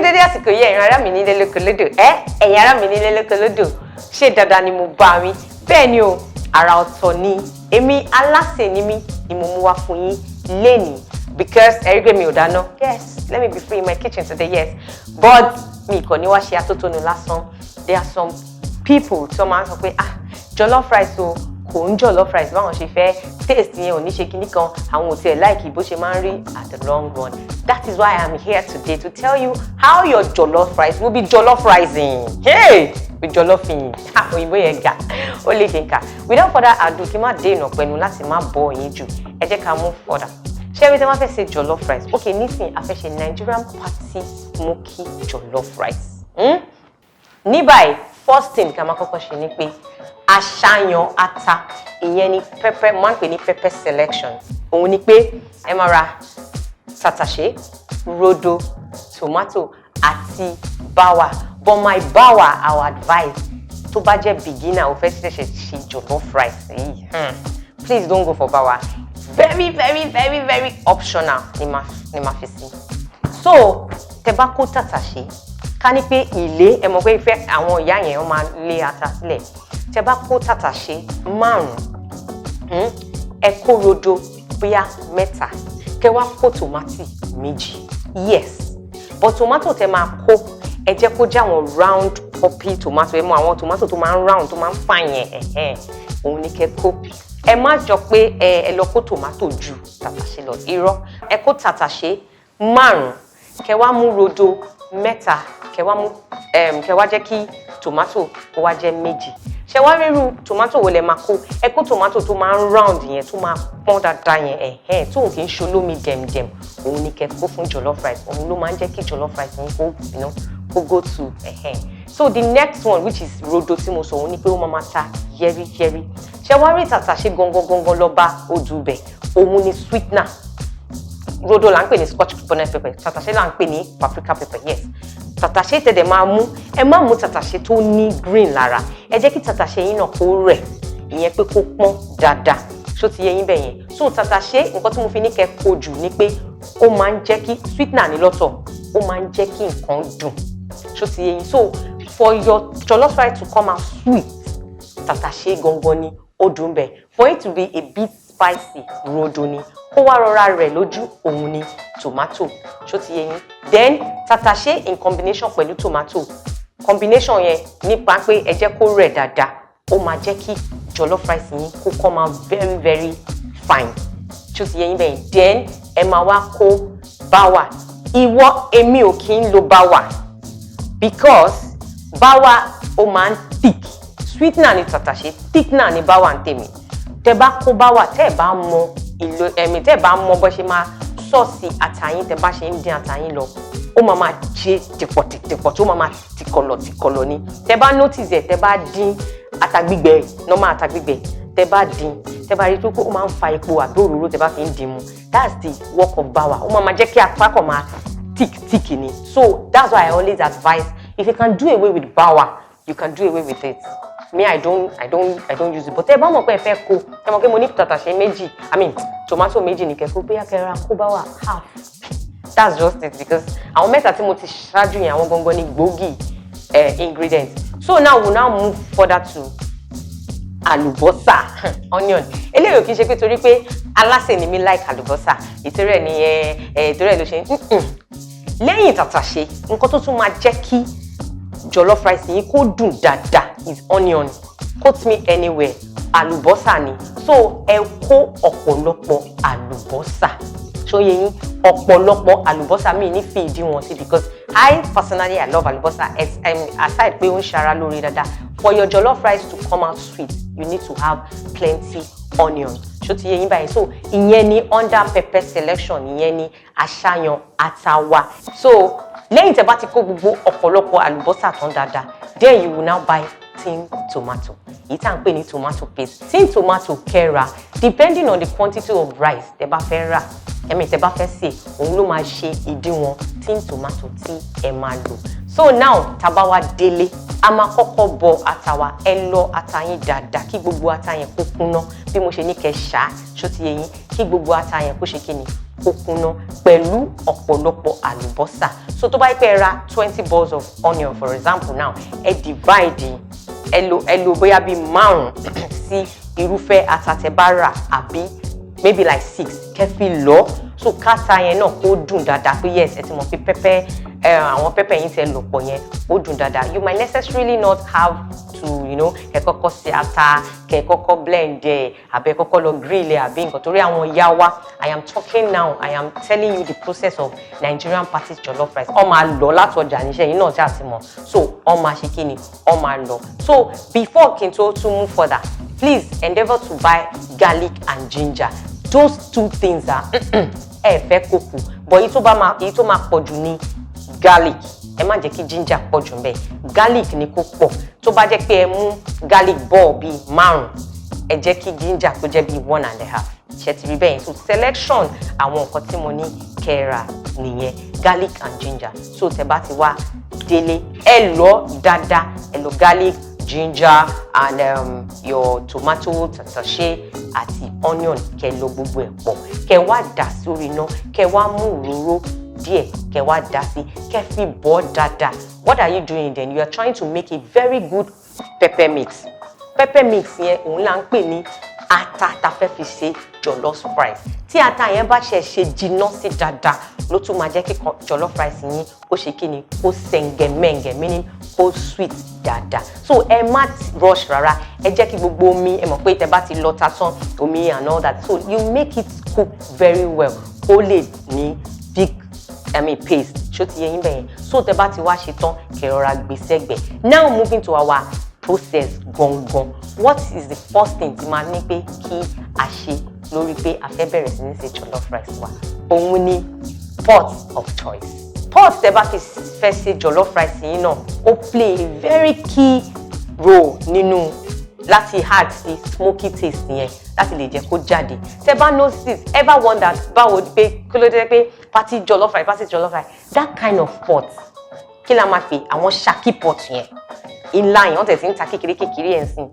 Dédé àsìkò yìí, ẹ̀yin ará mi nílé lóko lódò, ẹ ẹ̀yin ará mi nílé lóko lódò, ṣé dáadáa ni mo bá mi? Bẹ́ẹ̀ ni o, àrà ọ̀tọ̀ ni èmi Alásè ni mí ni mo mú wá fún yín lénìí, because ẹ rí pé mi ò dáná. Yes, let me be free in my kitchen today. Yes, but mi kàn ní wá ṣe atótónu lásán. There are some people tí wọ́n máa ń sọ pé, "Ah, jollof rice o, kò ń jollof rice báwọn ṣe fẹ́, taste yẹn ò ní ṣe kinní kan, àwọn ò tiẹ̀ like bó ṣe máa ń rí at the long run." That is why I'm here today, to tell you how your jollof rice will be jollof rising, hey, with jollofing. Òyìnbó yẹn ga, ó lè kínkà. Without further ado, kí n má dé ìnà pẹ̀lú láti má bọ̀ yín jù, ẹ jẹ́ ká move further. Ṣé ẹbí tí wọ́n fẹ́ ṣe jollof rice? Ok, nísìnyí a fẹ́ ṣe Nigerian party smoky jollof rice. Ní báyìí, first thing ká máa kọ́kọ́ ṣe ni pé àṣàyàn ata, ìyẹn ni pepper, máa ń pè ní pepper selection. Òun ni pé ẹ máa ra tàtàṣé, rodo, tomato àti báwà. But my báwà, I will advise, tó bá jẹ́ beginner, o fẹ́ ṣẹ̀ṣẹ̀ ṣe jollof rice yìí, please don't go for báwà. Very, very, very, very optional ni ma fi sí. So tẹ bá kó tàtàṣé, ká ní pé ìlé, ẹ mọ̀ pé ìfẹ́ àwọn ìyá yẹn, wọ́n máa lé ata sílẹ̀. Tẹ bá kó tàtàṣé márùn, ẹ kó rodo bóyá mẹ́ta, kẹ wá kó tòmátì méjì. Yes, but tomato tẹ máa kó, ẹ jẹ́ kó jẹ́ àwọn round poppy tomato. Ẹ mọ àwọn tomato tó máa ń round, tó máa ń fà yẹn, ẹ̀hẹ́n, òun ni kẹ kó. Ẹ má jọ pé ẹ lọ kó tomato ju tàtàṣé lọ. Irọ́. Ẹ kó tàtàṣé márùn, kẹ wá mú rodo mẹ́ta, kẹ wá mú kẹ wá jẹ́ kí tomato kó wá jẹ́ méjì. Ṣe wá ríru tomato wo lẹ máa kó? Ẹ kó tomato tó máa ń round yẹn, tó máa pọ́n dáadáa yẹn, ẹ̀hẹ́n, tóun kì í ṣolómi dẹ̀mdẹ̀m, òun ni kẹ́ kó fún jollof rice. Òun ló máa ń jẹ́ kí jollof rice yín kó kó go to, ẹ̀hẹ́n. So the next one, which is rodo tí mo sọ, òun ni pé ó máa máa ta yẹ́rìyẹ́rì. Ṣé wá rí tàtàṣé gangan gangan lọ bá odù bẹ̀, òun ni sweetener. Rodo là ń pè ní scotch bonnet pepper, tàtàṣé là ń pè ní paprika pepper. Yes, tàtàṣé tẹ̀dẹ̀ máa mú, ẹ má mú tàtàṣé tó ní green lára. Ẹ jẹ́ kí tàtàṣé yín náà kó rẹ̀, ìyẹn pé kó pọ́n dáadáa. Ṣó ti yé yín bẹ́ẹ̀ yẹn? So tàtàṣé, nǹkan tí mo fi ní kẹ́ kó jù ni pé ó máa ń jẹ́ kí sweetener ní lọ́tọ̀, ó máa ń jẹ́ kí nǹkan dùn. Ṣó ti yé yín? So for your jollof rice to come out sweet, tàtàṣé gangan ni ó dùn bẹ́ẹ̀. For it to be a bit spicy, rodo ni. Kó wá rọra rẹ̀ lójú, òun ni tomato. Ṣó ti yé yín? Then tàtàṣé in combination pẹ̀lú tomato, combination yẹn nípa pé ẹ jẹ́ kó rẹ̀ dáadáa, ó máa jẹ́ kí jollof rice yín kó come out very, very fine. Ṣó ti yé yín bẹ́ẹ̀? Then ẹ máa wá kó báwà. Ìwọ, èmi ò kí ń lo báwà because báwà ó máa ń thick. Sweetener ni tàtàṣé, thickener ni báwà ń tèmi. Tẹ bá kó báwà, tẹ bá mọ ìlò ẹ̀mí, tẹ bá mọ bó ṣe máa sauce ata yín, tẹ bá ṣe ń dín ata yín lọ, ó máa máa ṣe tìpọ̀tìpọ̀, tó máa máa tìkọ̀lọ̀ tìkọ̀lọ̀ ni. Tẹ bá notice ẹ̀, tẹ bá dín ata gbígbẹ, normal ata gbígbẹ, tẹ bá dín, tẹ bá rí tó kó ó máa ń fa epo àbí òróró tẹ bá fi ń dín mu. That's the work of báwà. Ó máa máa jẹ́ kí apá kan máa thick thick ni. So that's why I always advise, if you can do away with báwà, you can do away with it. Me, I don't use it, but ẹ bá mọ̀ pé ẹ fẹ́ kó, ẹ mọ̀ pé mo ní tàtàṣé méjì, I mean tomato méjì ní kẹ́kọ̀ọ́, bóyá kẹ́ ra kó báwà half. That's just it, because àwọn mẹ́ta tí mo ti ṣáájú yẹn, àwọn gangan ní gbòógì ingredients. So now we now move further to àlùbọ́sà, onion. Eléyìí ò kí n ṣe pé torí pé Alásè ni mi like àlùbọ́sà, ìtorí ẹ̀ ní ẹ ẹ ìtorí ẹ̀ ló ṣe lẹ́yìn tàtàṣé. Nǹkan tó tún máa jẹ́ kí jollof rice yín kó dùn dáadáa is onion. Quote me anywhere, àlùbọ́sà ni. So ẹ kó ọ̀pọ̀lọpọ̀ àlùbọ́sà. Ṣó yé yín? Ọ̀pọ̀lọpọ̀ àlùbọ́sà, mi ní fi ìdí wọn sí, because I personally, I love àlùbọ́sà. Aside pé ó ń ṣara lóore dáadáa, for your jollof rice to come out sweet, you need to have plenty onion. Ṣó ti yé yín báyìí? So ìyẹn ni under pepper selection, ìyẹn ni àṣàyàn ata wa. So lẹ́yìn tẹ́ bá ti kó gbogbo ọ̀pọ̀lọpọ̀ àlùbọ́sà tán dáadáa, then you will now buy tin tomato, èyí tá à ń pè ní tomato paste. Tin tomato kẹ́ra, depending on the quantity of rice tẹ́ bá fẹ́ rà, ẹ̀mí tẹ́ bá fẹ́ sè, òun ló máa ṣe ìdíwọ̀n tin tomato tí ẹ máa lò. So now, tá bá wá délé, a máa kọ́kọ́ bọ ata wa. Ẹ lọ ata yín dáadáa, kí gbogbo ata yẹn kó kúnná bí mo ṣe ní kẹ́ ṣá. Ṣó ti yé yín? Kí gbogbo ata yẹn kó ṣe kí ni, Kó kúnná pẹ̀lú ọ̀pọ̀lọpọ̀ àlùbọ́sà. So tó bá yẹ pé ẹ ra 20 balls of onion, for example now, ẹ divide, ẹ lo bóyá bíi márùn sí irúfẹ́ ata tẹ́ bá rà, àbí maybe like six, kẹ́ fi lọ so káta yẹn náà kó dùn dáadáa, pé yes, ẹ ti mọ̀ pé pepper ẹ, àwọn pepper yín tẹ́ lò pọ̀ yẹn, ó dùn dáadáa. You might necessarily not have to kẹ́ kọ́kọ́ ṣe ata, kẹ́ kọ́kọ́ blend ẹ, àbí ẹ kọ́kọ́ lọ grill ẹ, àbí nǹkan, torí àwọn ìyá wa, I am talking now, I am telling you the process of Nigerian party jollof rice. Ọ máa lọ látọjà níṣẹ́ yìí náà tí a ti mọ̀, so ọ máa ṣe kí ni, ọ máa lọ. So before kí n tó tún move further, please endeavour to buy garlic and ginger. Those two things are ẹ fẹ́ kó kù, but èyí tó máa pọ̀ jù ní garlic. Ẹ má jẹ́ kí ginger pọ̀ jù ńbẹ̀, garlic ni kó pọ̀. Tó bá jẹ́ pé ẹ mú garlic ball bíi márùn, ẹ jẹ́ kí ginger kó jẹ́ bíi 1.5. Ṣe ti rí bẹ́ẹ̀ yẹn? So selection àwọn nǹkan tí mo ní kẹ́ rà nìyẹn, garlic and ginger. So tẹ́ bá ti wá délé, ẹ lọ dáadáa, ẹ lọ garlic, ginger and your tomato, tàtàṣé àti onion. Kẹ́ lọ gbogbo ẹ̀ pọ̀, kẹ́ wá dà sórí iná, kẹ́ wá mú òróró díẹ̀, kẹ́ wá dà sí, kẹ́ fi bọ́ dáadáa. What are you doing then? You are trying to make a very good pepper mix. Pepper mix yẹn, òun là ń pè ní ata ta fẹ́ fi ṣe jollof rice. Tí ata yẹn bá ṣe ṣe jiná sí dáadáa, ló tún máa jẹ́ kí jollof rice yín kó ṣe kí ni, kó sẹ̀ǹgẹ̀mẹ̀ǹgẹ̀, meaning kó sweet dáadáa. So ẹ má rush rárá, ẹ jẹ́ kí gbogbo omi, ẹ mọ̀ pé tẹ bá ti lọ ta tán, omi and all that, so you make it cook very well kó lè ní big, I mean, paste. Ṣó ti yé yín bẹ́yẹn? So tẹ bá ti wá ṣe tán, kẹ́ rọra gbé sẹ́gbẹ̀ẹ́. Now moving to our process gangan, what is the first thing tí máa ní pé kí a ṣe lórí pé a fẹ́ bẹ̀rẹ̀ sí ní ṣe jollof rice wa? Òun ni pot of choice. Pot tẹ bá fi fẹ́ ṣe jollof rice yín náà, ó play a very key role nínú láti add sí smoky taste yẹn, láti lè jẹ́ kó jáde. Tẹ bá notice, ever wonder báwo pé kí ló dé pé party jollof rice, party jollof rice, that kind of pot, kí la máa pè àwọn Sharky pot yẹn ńlá yẹn? Wọ́n tẹ̀ sí ń ta kékeré kékeré ẹ̀ ń sìn.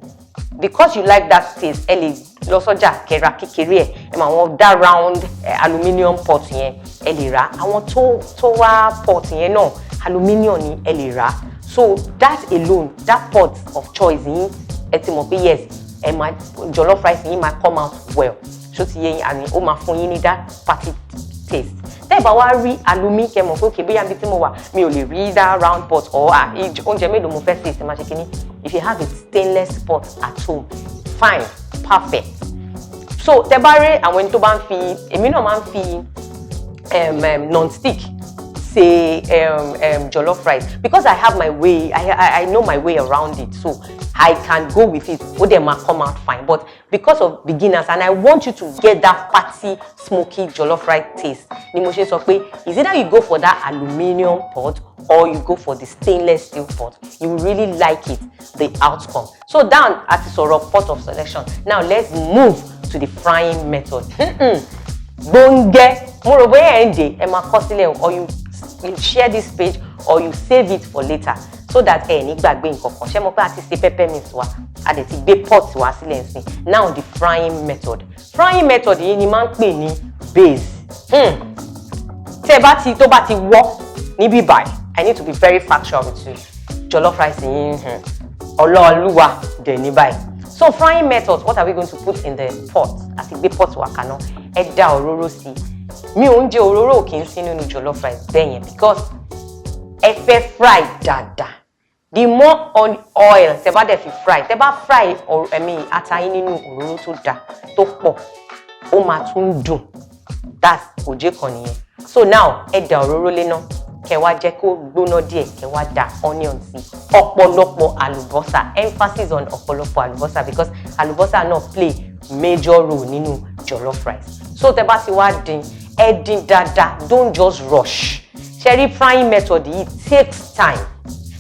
Because you like that taste, ẹ lè lọ sọ́jà kẹ́ ra kékeré ẹ̀. Ẹ mọ àwọn that round aluminium pot yẹn, ẹ lè rà. Àwọn tó wá pot yẹn náà, aluminium ni, ẹ lè rà. So that alone, that pot of choice yín, ẹ ti mọ̀ pé yes, ẹ máa jollof rice yín máa come out well. Ṣó ti yé yín? Àní ó máa fún yín ní that party taste. Tẹ́ ẹ bá wá rí alumi, kẹ́ mọ̀ pé okay, bóyá ibi tí mo wà, mi ò lè rí that round pot, or ah, oúnjẹ mélòó mo fẹ́ sè ṣe máa ṣe kínní, if you have a stainless pot at home, fine, perfect. So tẹ́ bá rí àwọn ẹni tó bá ń fi, èmi náà máa ń fi non-stick ṣe jollof rice because I have my way, I know my way around it, so I can go with it, ó dẹ̀ máa come out fine. But because of beginners and I want you to get that party smoky jollof rice taste, ni mo ṣe sọ pé is either you go for that aluminium pot or you go for the stainless steel pot. You will really like it, the outcome. So down àti sọ̀rọ̀ pot of selection, now let's move to the frying method. Gbóngẹ́, mo rò bóyá ẹ̀ ń dè, ẹ máa kọ sílẹ̀, or you share this page or you save it for later so that ẹ ní gbàgbé nǹkan kan. Ṣé mo pé a ti ṣe pepper mix wa, a dẹ̀ ti gbé pot wa sílẹ̀ nsìn. Now the frying method. Frying method yìí ni máa ń pè ní base. Tẹ́ bá ti tó bá ti wọ́ níbí báyìí, I need to be very factual with you, jollof rice yín, ọlọ́ọ̀lúwa dẹ̀ ní báyìí. So frying method, what are we going to put in the pot? Àti gbé pot wa kaná, ẹ da òróró sí i. Mi ò ń jẹ òróró, kì í sí nínú jollof rice bẹ́ẹ̀ yẹn, because ẹ fẹ́ fry dáadáa. The more on oil tẹ́ bá dẹ̀ fi fry, tẹ́ bá fry ẹ̀mí ata yín nínú òróró tó dáa tó pọ̀, ó máa tún dùn. That's òjé kan nìyẹn. So now ẹ da òróró léná, kẹ́ wá jẹ́ kó gbóná díẹ̀, kẹ́ wá da onion sí, ọ̀pọ̀lọpọ̀ àlùbọ́sà, emphasis on ọ̀pọ̀lọpọ̀ àlùbọ́sà, because àlùbọ́sà náà play major role nínú jollof rice. So tẹ́ bá ti wá dín, ẹ dín dáadáa, don't just rush. Ṣe rí frying method yìí takes time.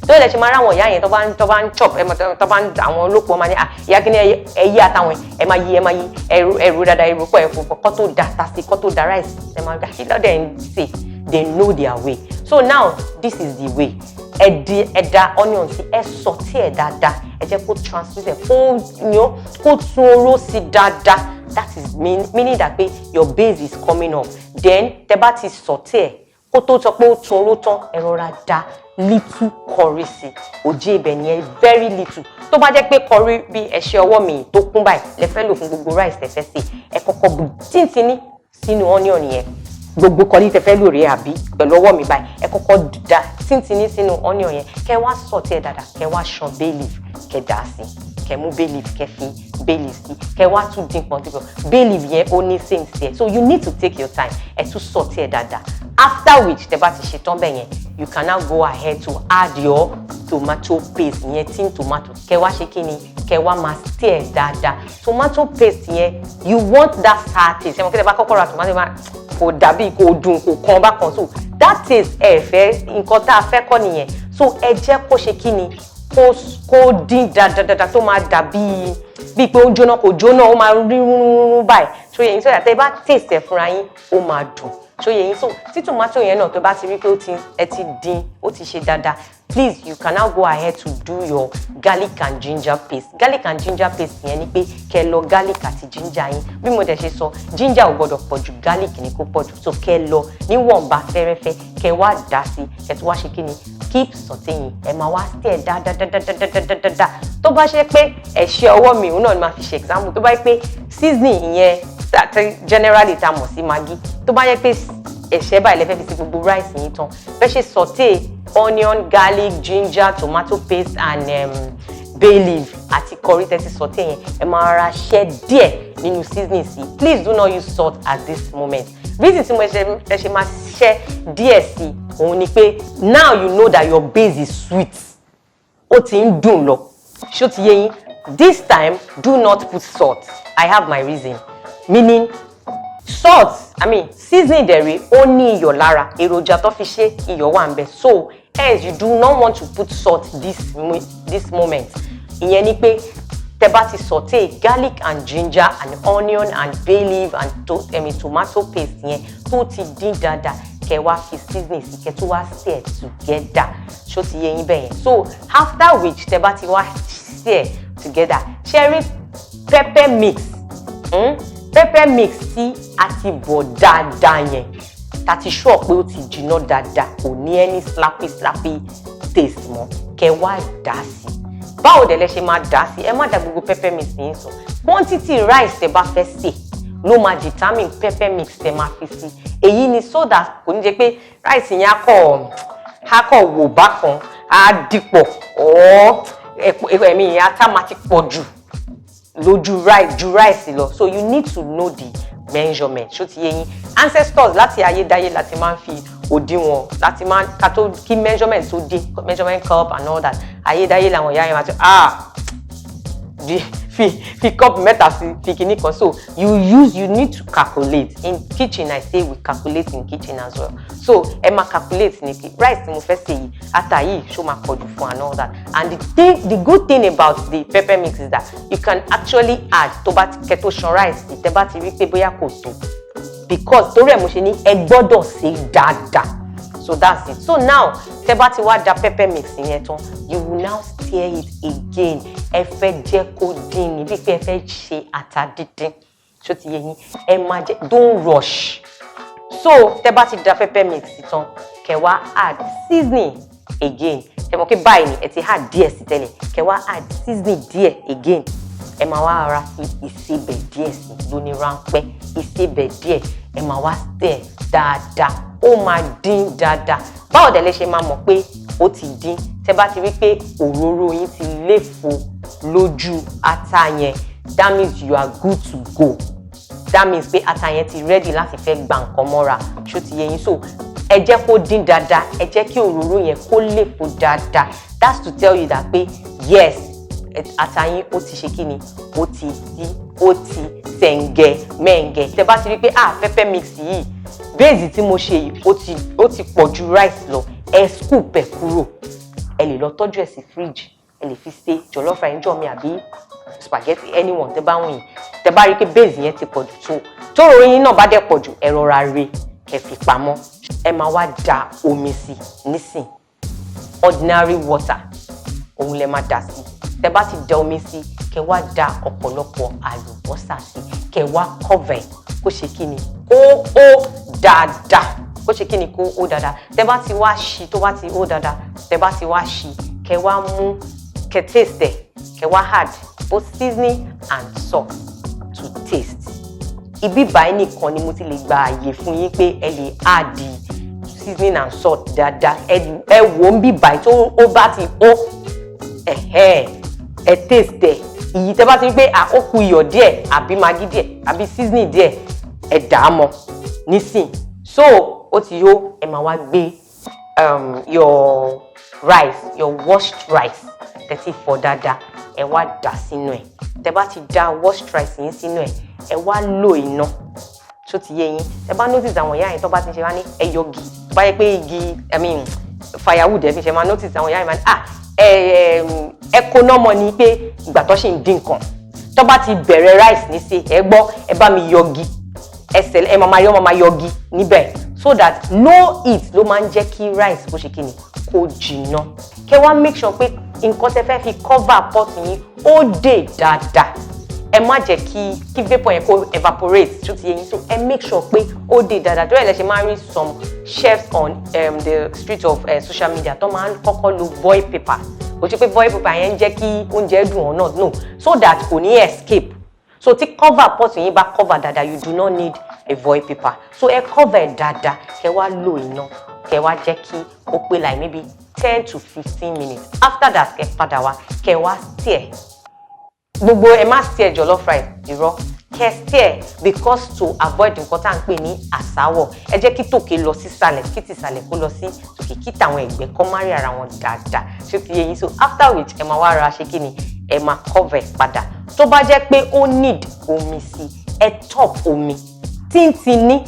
Tó lè ṣe máa ráwọn ìyá yẹn tó bá ń chop, ẹ tó bá ń àwọn olóko máa ní à ìyá kí ni, ẹ yí àtàwọn, ẹ máa yí, ẹ máa yí ẹrù ẹrù dáadáa, ẹrù pọ̀, ẹ̀fọ́ kọ́ tó da ta sí, kọ́ tó da rice, ẹ máa gbà kí lọ́dẹ̀ ń sè. They know their way. So now this is the way. Ẹ dín, ẹ da onion sí, ẹ sauté ẹ dáadáa, ẹ jẹ́ kó translucent, ẹ kó yan, kó tún oró sí dáadáa. That is meaning that pé your base is coming up. Then tẹ bá ti sauté ẹ, kó tó sọ pé ó tún oró tán, ẹ rọra da little curry sí. Òjé ibẹ̀ nìyẹn, very little. Tó bá jẹ́ pé curry bí ẹ̀ṣẹ́ ọwọ́ mi tó kún báyìí lẹ fẹ́ lò fún gbogbo rice tẹ fẹ́ sè, ẹ kọ́kọ́ bu tíntìní sínú onion yẹn. Gbogbo curry tẹ fẹ́ lò rí àbí pẹ̀lú ọwọ́ mi báyìí, ẹ kọ́kọ́ da tíntìní sínú onion yẹn, kẹ wá sauté ẹ dáadáa, kẹ wá ṣan bay leaf, kẹ dà á sí, kẹ mú bay leaf, kẹ fi bay leaf sí, kẹ wá tún dín pọ̀n dín pọ̀n. Bay leaf yẹn, ó ní same sí ẹ, so you need to take your time. Ẹ tún sauté ẹ dáadáa, after which tẹ bá ti ṣe tán bẹ́ẹ̀ yẹn, you can now go ahead to add your tomato paste yẹn, tin tomato. Kẹ wá ṣe kí ni? Kẹ wá máa stir dáadáa. Tomato paste yẹn, you want that sour taste. Ẹ mọ̀ kí tẹ bá kọ́kọ́ ra tomato, máa kò dàbí, kò dùn, kò kan bákan. So that taste ẹ fẹ́, nǹkan tá a fẹ́ kọ́ nìyẹn. So ẹ jẹ́ kó ṣe kí ni, kó dín dáadáa, tó máa dàbí bíi pé ó ń jóná, kò jóná, ó máa rí rúnrún báyìí. So yẹn, so tẹ bá taste ẹ fúnra yín, ó máa dùn. So yẹn, so tí tomato yẹn náà tó bá ti rí pé ó ti, ẹ ti dín, ó ti ṣe dáadáa, please, you can now go ahead to do your garlic and ginger paste. Garlic and ginger paste yẹn ni pé kẹ́ lọ garlic àti ginger yín. Bí mo dẹ̀ ṣe sọ, ginger ò gbọ́dọ̀ pọ̀ jù, garlic ni kó pọ̀ jù. So kẹ́ lọ níwọ̀nba fẹ́rẹ́fẹ́, kẹ́ wá dà sí. Kẹ́ tún wá ṣe kí ni? Keep sautéing. Ẹ máa wá stir dáadáadáadáadáa. Tó bá ṣe pé ẹ̀ṣẹ́ ọwọ́ mi, òun náà ni máa fi ṣe example. Tó bá yẹ pé seasoning ìyẹn generally tá a mọ̀ sí Maggi, tó bá yẹ pé ẹ̀ṣẹ́ báyìí lẹ fẹ́ fi sí gbogbo rice yín tán, bẹ́ẹ̀ ṣe sauté onion, garlic, ginger, tomato paste and bay leaf àti curry tẹ́tí sauté yẹn, ẹ máa ra ṣẹ́ díẹ̀ nínú seasoning sí. Please do not use salt at this moment. Reason tí mo ṣe máa ṣẹ́ díẹ̀ sí òun ni pé now you know that your base is sweet, ó ti ń dùn lọ. Ṣó ti yé yín? This time, do not put salt. I have my reason, meaning salt, I mean seasoning dẹ̀rẹ̀, ó ní iyọ̀ lára. Èròjà tó fi ṣe, iyọ̀ wà ń bẹ̀. So hence you do not want to put salt this moment. Ìyẹn ni pé tẹ́ bá ti sauté garlic and ginger and onion and bay leaf and I mean, tomato paste yẹn tó ti dín dáadáa, kẹ́ wá fi seasoning sí, kẹ́ tó wá stir together. Ṣó ti yé yín bẹ́ẹ̀ yẹn? So after which tẹ́ bá ti wá stir together, ṣe rí pepper mix, Pepper mix tí a ti bọ̀ dáadáa yẹn, tá ti sure pé ó ti jiná dáadáa, kò ní any slappy slappy taste mọ́, kẹ́ wá dà sí. Báwo dẹ̀ lẹ ṣe máa dà sí? Ẹ má da gbogbo pepper mix yín sọ. Quantity rice tẹ́ bá fẹ́ sè ló máa determine pepper mix tẹ́ máa fi sí. Èyí ni so that kò ní jẹ́ pé rice yẹn á kọ̀ wò bákan, á dìpọ̀ ọ́ ẹ̀mí yẹn, ata máa ti pọ̀ jù lójú rice ju rice lọ. So you need to know the measurement. Ṣó ti yé yín? Ancestors láti ayédáyé láti máa ń fi òdiwọ̀n, láti máa ká tó kí measurement tó dé, measurement cup and all that. Ayédáyé làwọn ìyá yẹn máa ti di fi cup mẹ́ta sí, fi kinní kan. So you need to calculate in kitchen. I say we calculate in kitchen as well. So ẹ máa calculate ní kí rice tí mo fẹ́ sè yìí, ata yìí, ṣó máa pọ̀jù fún and all that. And the good thing about the pepper mix is that you can actually add tó bá kẹ́ tó ṣan rice, tẹ́ bá ti rí pé bóyá kò tó, because torí ẹ̀ mo ṣe ní ẹ gbọ́dọ̀ sè dáadáa. So that's it. So now tẹ́ bá ti wá da pepper mix yẹn tán, you will now stir it again. Ẹ fẹ́ jẹ́ kó dín ní bí pé ẹ fẹ́ ṣe ata díndín. Ṣó ti yé yín? Ẹ máa jẹ́, don't rush. So tẹ́ bá ti da pepper mix tán, kẹ́ wá add seasoning again. Ẹ mọ̀ pé báyìí ni ẹ ti add díẹ̀ sí tẹ́lẹ̀, kẹ́ wá add seasoning díẹ̀ again. Ẹ máa wá ra fi ìsebẹ̀ díẹ̀ sí lóní ráńpẹ́, ìsebẹ̀ díẹ̀. Ẹ máa wá stir dáadáa, ó máa dín dáadáa. Báwo dẹ̀ lẹ ṣe máa mọ̀ pé ó ti dín? Tẹ́ bá ti rí pé òróró yín ti léfo lójú ata yẹn, that means you are good to go. That means pé ata yẹn ti ready láti fẹ́ gba nǹkan mọ́ra. Ṣó ti yé yín? So ẹ jẹ́ kó dín dáadáa, ẹ jẹ́ kí òróró yẹn kó léfo dáadáa. That's to tell you that pé yes, ata yín, ó ti ṣe kí ni, ó ti dín, ó ti sẹ̀ǹgẹ̀ mẹ́ǹgẹ̀. Tẹ́ bá ti rí pé ah, pepper mix yìí, base tí mo ṣe yìí, ó ti pọ̀ ju rice lọ, ẹ scoop ẹ kúrò. Ẹ lè lọ tọ́jú ẹ̀ sí fridge, ẹ lè fi ṣe jollof rice níjọ́ mi àbí spaghetti, anyone tẹ́ bá wùn yín. Tẹ́ bá rí pé base yẹn ti pọ̀ jù, tó tóró yín náà bá dẹ̀ pọ̀ jù, ẹ rọra re, kẹ́ fi pamọ́. Ẹ máa wá da omi sí nísìn. Ordinary water òun lẹ máa dà sí. Tẹ bá ti da omi sí, kẹ wá da ọ̀pọ̀lọpọ̀ àlùbọ́sà sí, kẹ wá cover ẹ̀, kó ṣe kí ni, kó ó dáadáa, kó ṣe kí ni, kó ó dáadáa. Tẹ bá ti wá ṣí, tó bá ti ó dáadáa, tẹ bá ti wá ṣí, kẹ wá mú, kẹ taste ẹ, kẹ wá add both seasoning and salt to taste. Ibi báyìí nìkan ni mo ti lè gba àyè fún yín pé ẹ lè add seasoning and salt dáadáa. Ẹ wò ó ń bí báyìí, tó ó bá ti ó ẹ̀hẹ́, ẹ taste ẹ. Ìyí tẹ bá ti rí pé ó kù iyọ̀ díẹ̀ àbí maggi díẹ̀ àbí seasoning díẹ̀, ẹ dà á mọ́ nísìn. So ó ti yó. Ẹ máa wá gbé your rice, your washed rice tẹ́ ti fọ̀ dáadáa, ẹ wá dà sínú ẹ̀. Tẹ́ bá ti dà washed rice yín sínú ẹ̀, ẹ wá lò iná. Tó ti yé yín? Tẹ́ bá notice, àwọn ìyá yẹn, tó bá ti ń ṣe wá ní ẹyọ igi, tó bá yẹ pé igi, I mean firewood, ẹ fi ṣe máa notice àwọn ìyá yẹn máa ní ẹ ẹ kó náà mọ ni pé ìgbà tó ṣì ń dín nǹkan, tó bá ti bẹ̀rẹ̀ rice ní sí, ẹ gbọ́, ẹ bá mi yọgi ẹsẹ̀, ẹ máa yọ, máa yọgi níbẹ̀, so that low heat ló máa ń jẹ́ kí rice kó ṣe kíni, kó jiná. Kẹ́ wá make sure pé nǹkan tẹ́ fẹ́ fi cover pot yín, ó dè dáadáa. Ẹ má jẹ́ kí vapour yẹn kó evaporate. Tó ti yé yín? So ẹ make sure pé ó dè dáadáa. Tó yẹ lẹ ṣe máa ń rí some chefs on the street of social media tó máa ń kọ́kọ́ lo foil paper. Kò ṣe pé foil paper yẹn ń jẹ́ kí oúnjẹ dùn or not, no, so that kò ní escape. So tí cover pot yín bá cover dáadáa, you do not need a foil paper. So ẹ cover ẹ dáadáa, kẹ́ wá lo iná, kẹ́ wá jẹ́ kí ó pé like maybe 10 to 15 minutes. After that, kẹ́ padà wá, kẹ́ wá stir gbogbo. Ẹ má stir jollof rice, irọ́. Kẹ́ stir because to avoid nǹkan tá à ń pè ní àsáwọ̀. Ẹ jẹ́ kí tòkè lọ sísàlẹ̀, kí tìsàlẹ̀ kó lọ sí tòkè, kí tàwọn ẹ̀gbẹ́ kọ́ má rí ara wọn dáadáa. Ṣé ti yé yín? So after which, ẹ máa wá ra ṣe kí ni, ẹ máa cover padà. Tó bá jẹ́ pé ó need omi sí, ẹ top omi tíntìní.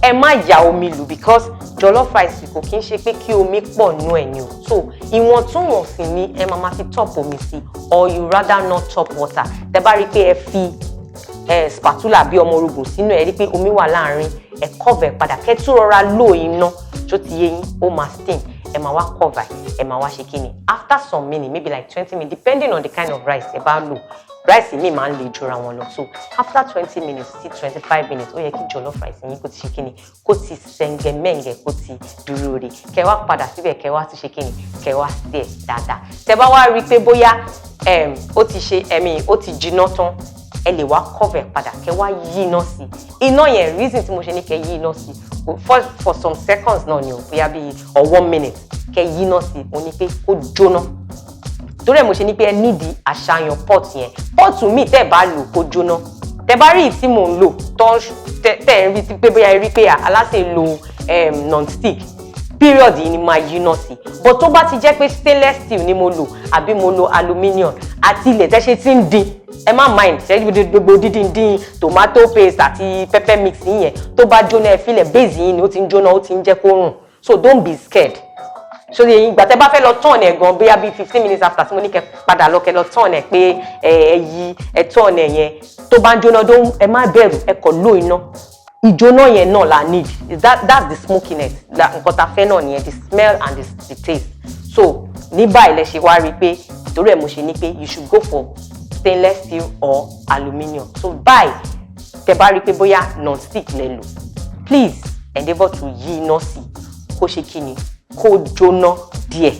Ẹ má ya omi lù because jollof rice kò kí ń ṣe pé kí omi pọ̀ nú ẹ̀ ni o. So ìwọ̀ntúnwọ̀nsì ni ẹ máa ma fi top omi sí, or you rather not top water. Tẹ bá rí i pé ẹ fi spatula bí ọmọ orogùn sínú ẹ, rí i pé omi wà láàrin, ẹ cover padà, kẹ́ tún rọra low iná. Tó ti yé yín? Ó máa steam. Ẹ máa wá cover, ẹ máa wá ṣe kí ni, after some minutes, maybe like 20 minutes, depending on the kind of rice ẹ bá lò. Rice mi máa ń le jura wọn lọ. So after 20 minutes sí 25 minutes, ó yẹ kí jollof rice yín kó ti ṣe kí ni, kó ti sẹ̀ǹgẹ̀mẹ̀ǹgẹ̀, kó ti dúró re. Kẹ́ wá padà síbẹ̀, kẹ́ wá ti ṣe kí ni, kẹ́ wá stir dáadáa. Tẹ́ bá wá rí i pé bóyá ó ti ṣe ẹ̀mí, ó ti jiná tán, ẹ lè wá cover padà, kẹ́ wá yí iná sí iná yẹn. Reason tí mo ṣe ní kẹ́ yí iná sí for some seconds náà ni o, bóyá bíi or one minute, kẹ́ yí iná sí, mo ní pé kó jóná. Torí ẹ̀ mo ṣe ní pé ẹ nídìí àṣàyàn pot yẹn. Pot míì tẹ́ ẹ bá lò kó jóná, tẹ́ bá rí tí mò ń lò tó tẹ́ ẹ ń rí pé bóyá ẹ rí pé aláṣẹ lo non-stick period yìí ni máa yíná sí, but tó bá ti jẹ́ pé stainless steel ni mo lò àbí mo lo aluminium, àti ilẹ̀ tẹ́ ṣe ti ń dín, ẹ má mind ṣe gbogbo dídín dín tomato paste àti pepper mix yẹn. Tó bá jóná, ẹ filẹ̀. Base yìí ni ó ti ń jóná, ó ti ń jẹ́ kó rùn, so don't be scared. So yẹn ìgbà tẹ́ bá fẹ́ lọ turn ẹ̀ gan, bóyá bíi 15 minutes after tí mo ní kẹ́ padà lọ, kẹ́ lọ turn ẹ̀ pé ẹ yí, ẹ turn ẹ̀ yẹn, tó bá ń jóná, ẹ má bẹ̀rù. Ẹ kọ̀ ló iná, ìjóná yẹn náà la need. Is that, that's the smokiness la nǹkan tá a fẹ́ náà nìyẹn, the smell and the taste. So ní báyìí lẹ ṣe wá rí i pé torí ẹ̀ mo ṣe ní pé you should go for stainless steel or aluminium. So báyìí, tẹ́ bá rí i pé bóyá non-stick lẹ lò, please endeavour to yí iná sí, kó ṣe kí ni, kó jóná díẹ̀.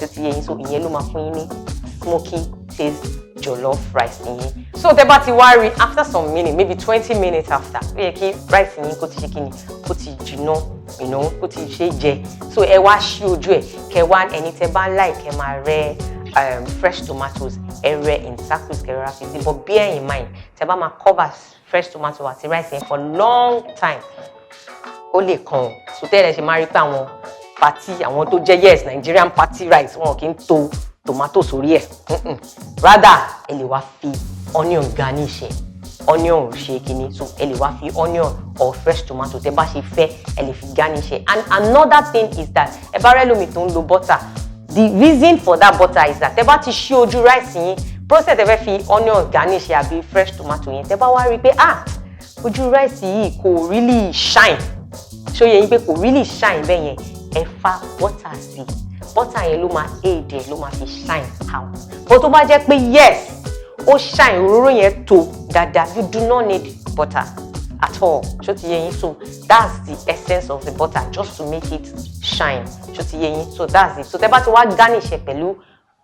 Ṣé ti yé yín? So ìyẹn ló máa fún yín ní smoky taste jollof rice yín. So tẹ́ bá ti wá rí after some minutes, maybe 20 minutes after, ó yẹ kí rice yín kó ti ṣe kí ni, kó ti jiná, kó ti ṣe jẹ. So ẹ wá ṣí ojú ẹ, kẹ́ wá ẹni tẹ́ bá like, kẹ́ máa rẹ́ fresh tomatoes, ẹ rẹ́ in circles, kẹ́ rọra fi sí. But bear in mind, tẹ́ bá máa cover fresh tomato àti rice yẹn for long time, ó lè kàn. So tẹ́lẹ̀ ṣe máa rí pé àwọn party, àwọn tó jẹ́, yes, Nigerian party rice, wọn kì í to tomato sórí ẹ̀. Rather, ẹ lè wá fi onion garnish ẹ̀. Onion ò ṣe kíní, so ẹ lè wá fi onion or fresh tomato, tẹ́ bá ṣe fẹ́, ẹ lè fi garnish ẹ̀. And another thing is that ẹ bá rẹ́ lómi tó ń lo butter, the reason for that butter is that tẹ́ bá ti ṣí ojú rice yín, process ẹ fẹ́ fi onion garnish ẹ̀ àbí fresh tomato yẹn, tẹ́ bá wá rí i pé, ah, ojú rice yìí kò really shine, ṣó yẹ yín pé kò really shine bẹ́ẹ̀ yẹn, ẹ fa butter sí. Butter yẹn ló máa aid ẹ, ló máa fi shine out. But tó bá jẹ́ pé yes, ó shine, òróró yẹn tó dáadáa, you do not need butter at all. Ṣó ti yé yín? So that's the essence of the butter, just to make it shine. Ṣó ti yé yín? So that's it. So tẹ́ bá ti wá garnish ẹ pẹ̀lú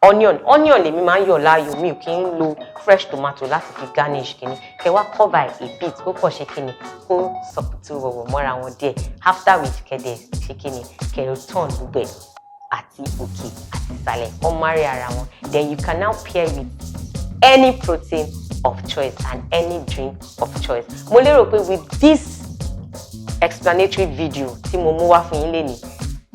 onion, onion lèmi máa ń yọ̀ láàyò, mi ò kí ń lo fresh tomato láti fi garnish kìíní. Kẹ́ wá cover a bit, kó kàn ṣe kíni, kó sọkùtù wọ̀wọ̀ mọ́ra wọn díẹ̀, after which kẹ́dẹ̀ ṣe kíni, kẹ́ turn gbogbo ẹ̀ àti òkè àti ìsàlẹ̀, kó marry ara wọn. Then you can now pair with any protein of choice and any drink of choice. Mo lérò pé with this explanatory video tí mo mú wá fún yín lénìí,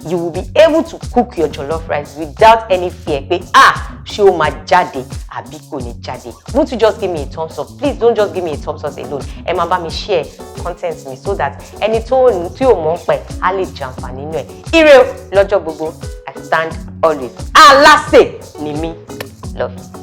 you will be able to cook your jollof rice without any fear pé, ah, ṣé ó máa jáde àbí kò ní jáde. Won't you just give me a thumbs up? Please don't just give me a thumbs up alone. Ẹ máa bá mi share content mi so that ẹni tó tí ò mọ̀ ń pẹ̀ á lè jàǹfààní nínú ẹ̀. Ire o lọ́jọ́ gbogbo. I stand always. Alásè ni mí. Love you.